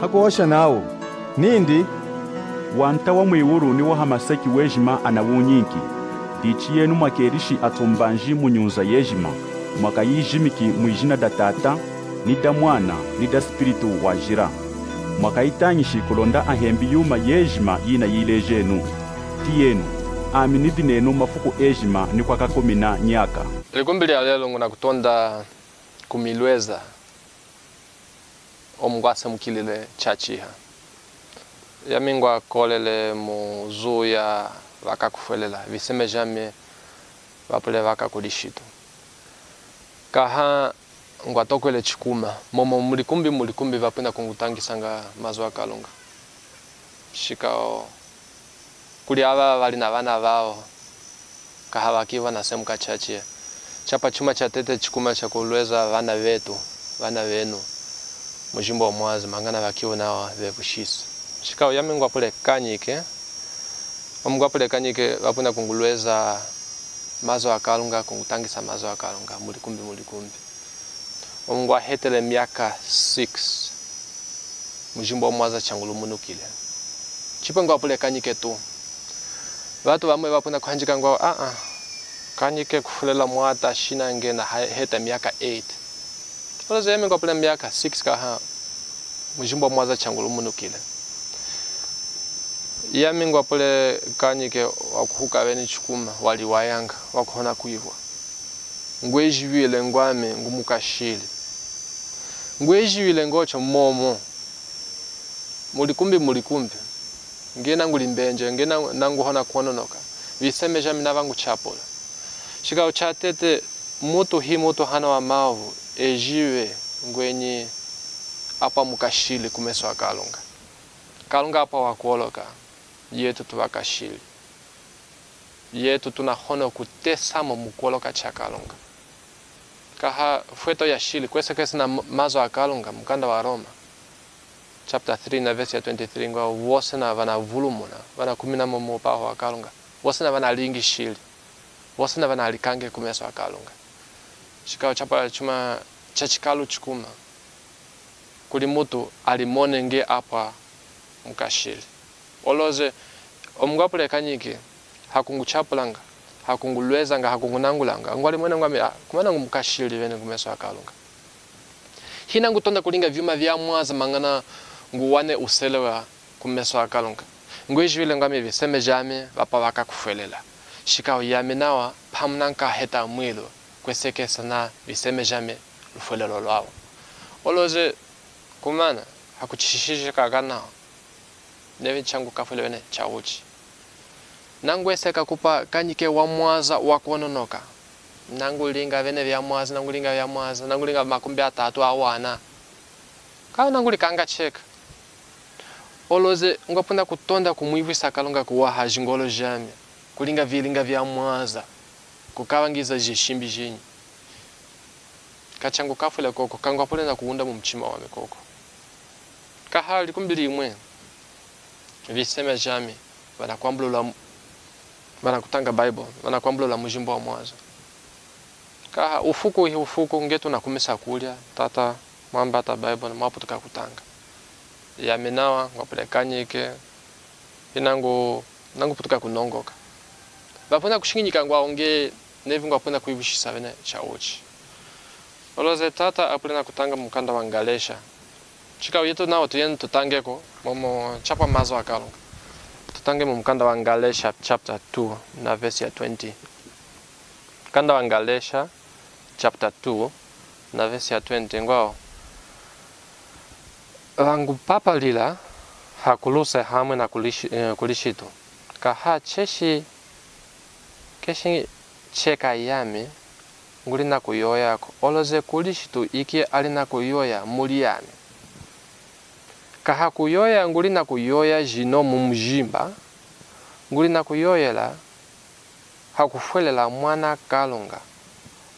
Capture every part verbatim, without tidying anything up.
Hakuhosha nawu nindi, Wanta wa mwiwulu ni wa hamaseki wejima anawunyinki. Dichi yenu mwakelishi atumbanji mu nyunza yejima, mwakayijimiki mwijina da Tata, ni da Mwana, ni da Spiritu Wajila. Mwakayitañishi kulonda ahembi yuma yejima yinayilejenu. Tiyenu, ami nidi nenu mafuku ejima ni kwakakumina nyaka. Likumbi lia lelo ngunakutonda kumilweza omu ngwasemukilile chachiha. Yami ngwakolele mu zuya vakakufwelela, viseme jami vapule vaka ku lishitu. Kaha ngwatokwele chikuma, momo mu likumbi, mu likumbi vapwina kungutangisanga mazu a Kalunga. Shikawo kuli ava vali na vana vavo, kaha vakivo nasemuka chachiha. Chapa chuma chatete chikuma cha kulweza vana vetu, vana venu, mujimbo wa mwazi, mangana vakivo nawa vevushisa. Shikawo yami ngwapule kanyike, omu ngwapule kanyike vapwina kungulweza mazu a Kalunga, kungutangisa mazu a Kalunga, mu likumbi, mu likumbi. Omu ngwahetele miaka six, mujimbo wa mwazi changulumunukile. Chipwe ngwapule kanyike tu. Vatu vamwe vapwina kuhanjika ngwavo, a, a, kanyike kufwelela mwata shina nge naheta miaka eight. Oloze yami ngwapule miaka six kaha, mujimbo wa mwazi changulumunukile. Yami ngwapule kanyike wakuhuka vene chikuma, waliwayanga, wakuhona kwivwa. Ngwejivile ngwami ngumukashili. Ngwejivile ngocho momo. Mu likumbi, mu likumbi. Nge nangulimbenje, nge na-, nanguhona kwononoka. Viseme jami navanguchapula. Shikawo chatete, mutu hi mutu hana wa mavu, ejive ngwenyi apwa mukashili ku meso a Kalunga. Kalunga apwa wakwoloka, yetu tuvakashili. Yetu tunahono kutesamo mu kwoloka cha Kalunga. Kaha fweto yashili, kwesekese na m-, mazu a Kalunga, mukanda wa Roma, chapter three na verse ya twenty-three, ngwa vosena vanavulumuna, vanakuminamo mu upaho wa Kalunga, vosena vanalingishili, vosena vanalikange ku meso a Kalunga. Shikawo chapa chuma cha chikalu chikuma, kuli mutu alimone nge apwa mukashili. Oloze, omu ngwapule kanyike, hakunguchapulanga, hakungulwezanga, hakungunangulanga. Ngwalimwene ngwami, a, kumana ngumukashili vene ku meso a Kalunga. Hina ngutonda kulinga vyuma vya mwaza mangana nguwane uselewa ku meso a Kalunga. Ngwejivile ngwami viseme jami, vapwa vakakufwelela. Shikawo yami nawa, pamuna nkaheta mwilu, kwesekesa na viseme jami lufwelelo lwavo. Oloze, kumana, hakuchishishika kanawa. Nevi changukafwile vene chauchi. Nangweseka kupa kanyike wa mwaza wa kwononoka. Nangulinga vene vya mwaza, nangulinga vya mwaza, nangulinga makumbi atatu awana. Ka nangulikanga cheka. Oloze, ngwapwina kutonda kumwivwisa Kalunga kuwaha jingolo jami, kulinga vilinga vya mwaza, kukavangiza jishimbi jinyi. Kachangukafwile koko, kangwapwile na kuwunda mu muchima wami koko. Kaha likumbi limwe, viseme jami, vanakwambulula mu-, vanakutanga Bible, vanakwambulula mujimbo wa mwaza. Kaha ufuku hi ufuku nge tunakumisa kulya, tata, mwambata Bible, mwaputuka kutanga. Yami nawa, ngwapule kanyike, hi nangu, nanguputuka kunongoka. Vapwina kushinginyika ngwavo nge nevi ngwapwina kwivwishisa vene chauchi. Oloze tata apwile nakutanga mu mukanda wa Ngalesha. Shikawo yetu nawo tuyenu tutangeko, momo chapwa mazu a Kalunga. Tutange mu mukanda wa Ngalesha chapter two na verse ya twenty. Mukanda wa Ngalesha chapter two na verse ya twenty ngwavo, vangupapalila ha kuluse hamwe na ku lishi-, eh, ku lishitu. Kaha cheshi, keshi cheka yami, nguli nakuyoyako, oloze ku lishitu iki ali nakuyoya muli yami. Kaha kuyoya nguli nakuyoya jino mu mujimba, nguli nakuyoyela ha kufwelela Mwana Kalunga,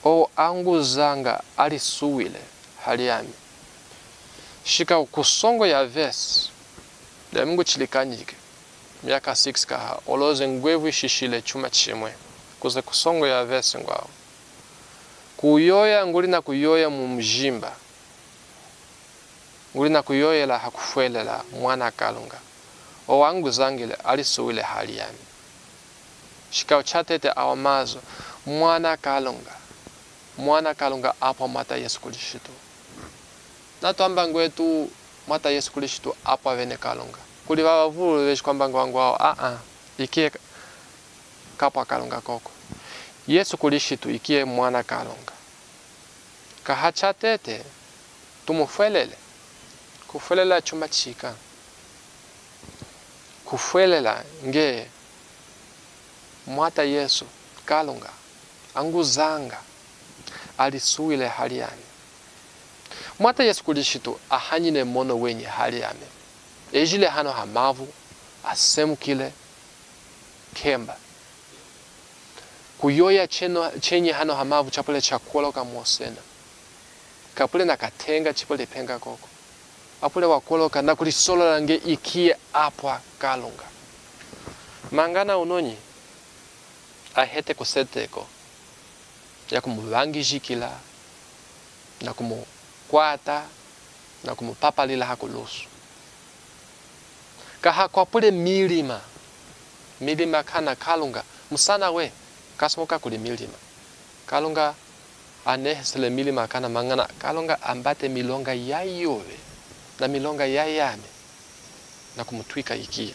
owo anguzanga alisuwile hali ami. Shikawo ku songo ya vesi, yami nguchilikanyike, miaka six kaha, oloze ngwevwishishile chuma chimwe, kuze ku songo ya vesi ngwavo, kuyoya nguli nakuyoya mu mujimba, Nguli na kuyoyela ha kufwelela Mwana Kalunga. Owu anguzangile alisuwile hali yami. Shikao chatete awa mazu, Mwana Kalunga. Mwana Kalunga apwa Mwata Yesu Kilishitu. Natwamba ngwetu Mwata Yesu Kilishitu apwa vene Kalunga. Kuli vavavulu veji kwamba ngwangwawo, a-a, ikiye kapwa Kalunga koko. Yesu Kilishitu ikiye Mwana Kalunga. Kaha chatete, tumufwelele. Kufwelela chuma chika? Kufwelela nge Mwata Yesu Kalunga anguzanga, alisuwile hali yami. Mwata Yesu Kilishitu ahanyine mono wenyi hali yami. Ejile hano ha mavu, asemukile, kemba. Kuyoya cheno, chenyi hano ha mavu chapwile cha kwoloka mwosena. Kapwile na katenga chipwe lipenga koko. Apwile wakwoloka na kulisolola nge ikiye apwa Kalunga. Mangana unonyi ahete ku seteko ya kumuvangijikila, na kumukwata, na kumupapalila ha kulusu. Kaha kwapwile milima, milima kana Kalunga, musana we, kasomoka kuli milima. Kalunga anehesele milima kana mangana, Kalunga ambate milonga yayove, na milonga yayame, na kumutwika ikiye.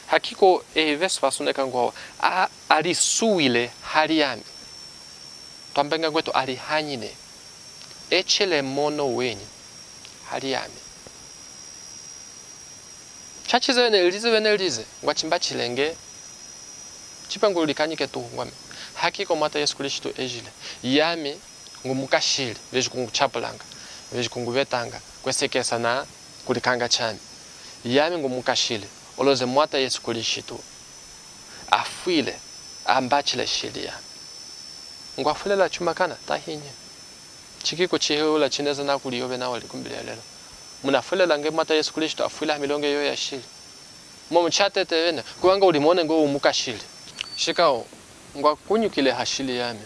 Hakiko, e, vesi vasoneka ngwawo, a, alisuwile hali yami. Twambenga ngwetu alihanyine. Echele mono wenyi hali yami. Chachize vene lize vene lize, ngwa chimbachile nge, chipe ngulikanyike tu ngwami. Hakiko Mwata Yesu Kilishitu ejile. Yami ngumukashili, veji kunguchapulanga, veji kunguvetanga, kwesekesa na kulikanga chami. Yami ngumukashili, oloze Mwata Yesu Kilishitu afwile, ambachile shili yami. Ngwafwelela chuma kana? Tahinyi. Chiki kuchihula chineza na kuliyove nawa likumbi lia lelo? Munafwelela nge Mwata Yesu Kilishitu afwile ha milonga yo ya shili? Momo chatete vene, kuwanga ulimone ngo umukashili. Shikao, ngwakunyukile ha shili yami.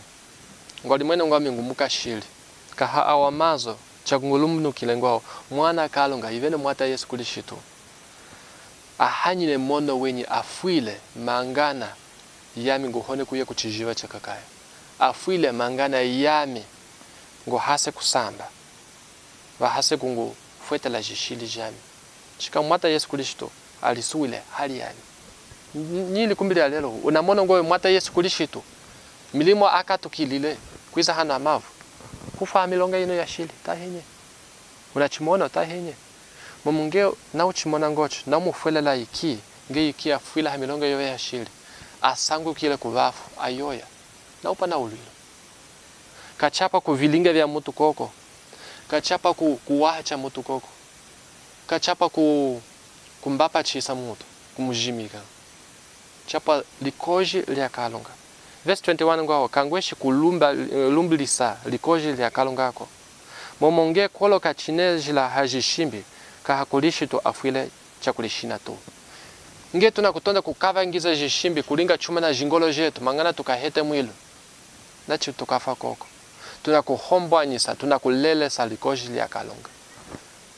Ngwalimwene ngwami ngumukashili. Kaha awa mazu, chakungulumbunukile ngwawo, Mwana Kalunga, ivene Mwata Yesu Kilishitu. Ahanyine mono wenyi afwile, mangana yami nguhone kuya ku chijiva chakakaya. Afwile mangana yami nguhase kusamba. Vahase kungufwetela jishili jami. Shika Mwata Yesu Kilishitu alisuwile hali yami. Nyi, nyi likumbi lia lelo, unamono ngwe Mwata Yesu Kilishitu, milimo akatukilile, kwiza hano ha mavu, kufwa ha milonga yino ya shili, tahinyi. Unachimono, tahinyi. Momo nge nauchimona ngocho, naumufwelela iki, nge iki afwila ha milonga yo ya shili. Asangukile ku vafu, ayoya. Naupana ulwilo. Kachapa ku vilinga vya mutu koko. Kachapa ku, kuwaha cha mutu koko. Kachapa ku, kumbapachisa mutu, kumujimika. Chapa likoji lia Kalunga. Vesi twenty-one ngwawo, kangweshi kulumba, eh, lumbilisa likoji lia Kalunga ko. Momo nge kwoloka chinejila ha jishimbi, kaha Kilishitu afwile cha kulishina tu. Nge tunakutonda kukavangiza jishimbi, kulinga chuma na jingolo jetu, mangana tukahete mwilu. Nachi tukafwa koko. Tunakuhombwanyisa, tunakulelesa likoji lia Kalunga.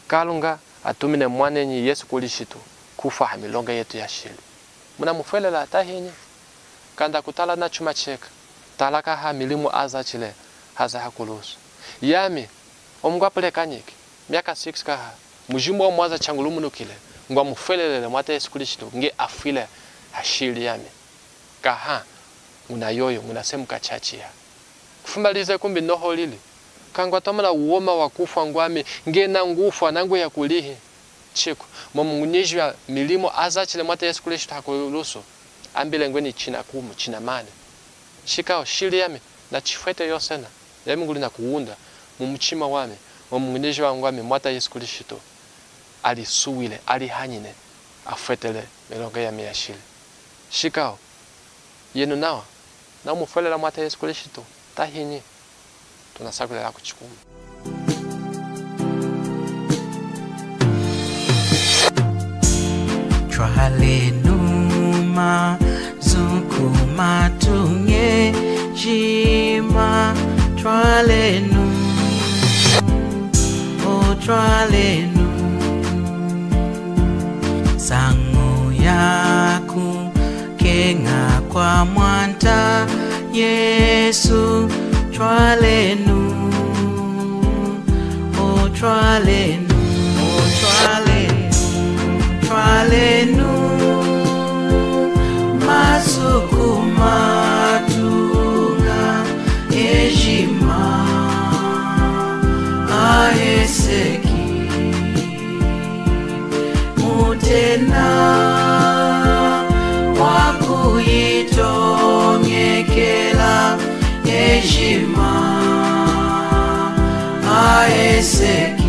Kalunga atumine mwanenyi Yesu Kilishitu kufwa ha milonga yetu ya shili. Munamufwelela tahinyi? Kanda kutala na chuma cheka. Tala kaha milimo azachile haze ha kulusu. Yami, omu ngwapulekanyiki, miaka six kaha, mujimbu wa mwaza changulumunukile, ngwamufwelelele Mwata Yesu Kilishitu, nge afwile ha shili yami. Kaha, nguna yoyo, nguna semuka chachiha. Kufuma lize kumbi noho lili. Kangwatomona woma wa kufwa ngwami, nge nangufwa, nangweya kulihi. Chiko, momo ngunyejiwa milimo azachile Mwata Yesu Kilishitu ha kulusu. Ambile ngwe ni china kumu, china mane. Shikao, shili yami, nachifwete yosena. Yami nguli na kuwunda, mu muchima wami, momo ngunyejiwa ngwami Mwata Yesu Kilishitu. Alisuwile, alihanyine, afwetele milonga yami ya shili. Shikao, yenu nawa, naumufwelela Mwata Yesu Kilishitu, tahinyi? Tunasakwilila ku chikuma. Twalenu mazu ku matunge jima, twalenu. O Twalenu. Nsangu yaku kenga kwa Mwanta Yesu. Twalenu. O twalenu. O twalenu. Twalenu. Masuku matunga ejima aheseki. Mutena wa kuyitongekela ejima aheseki.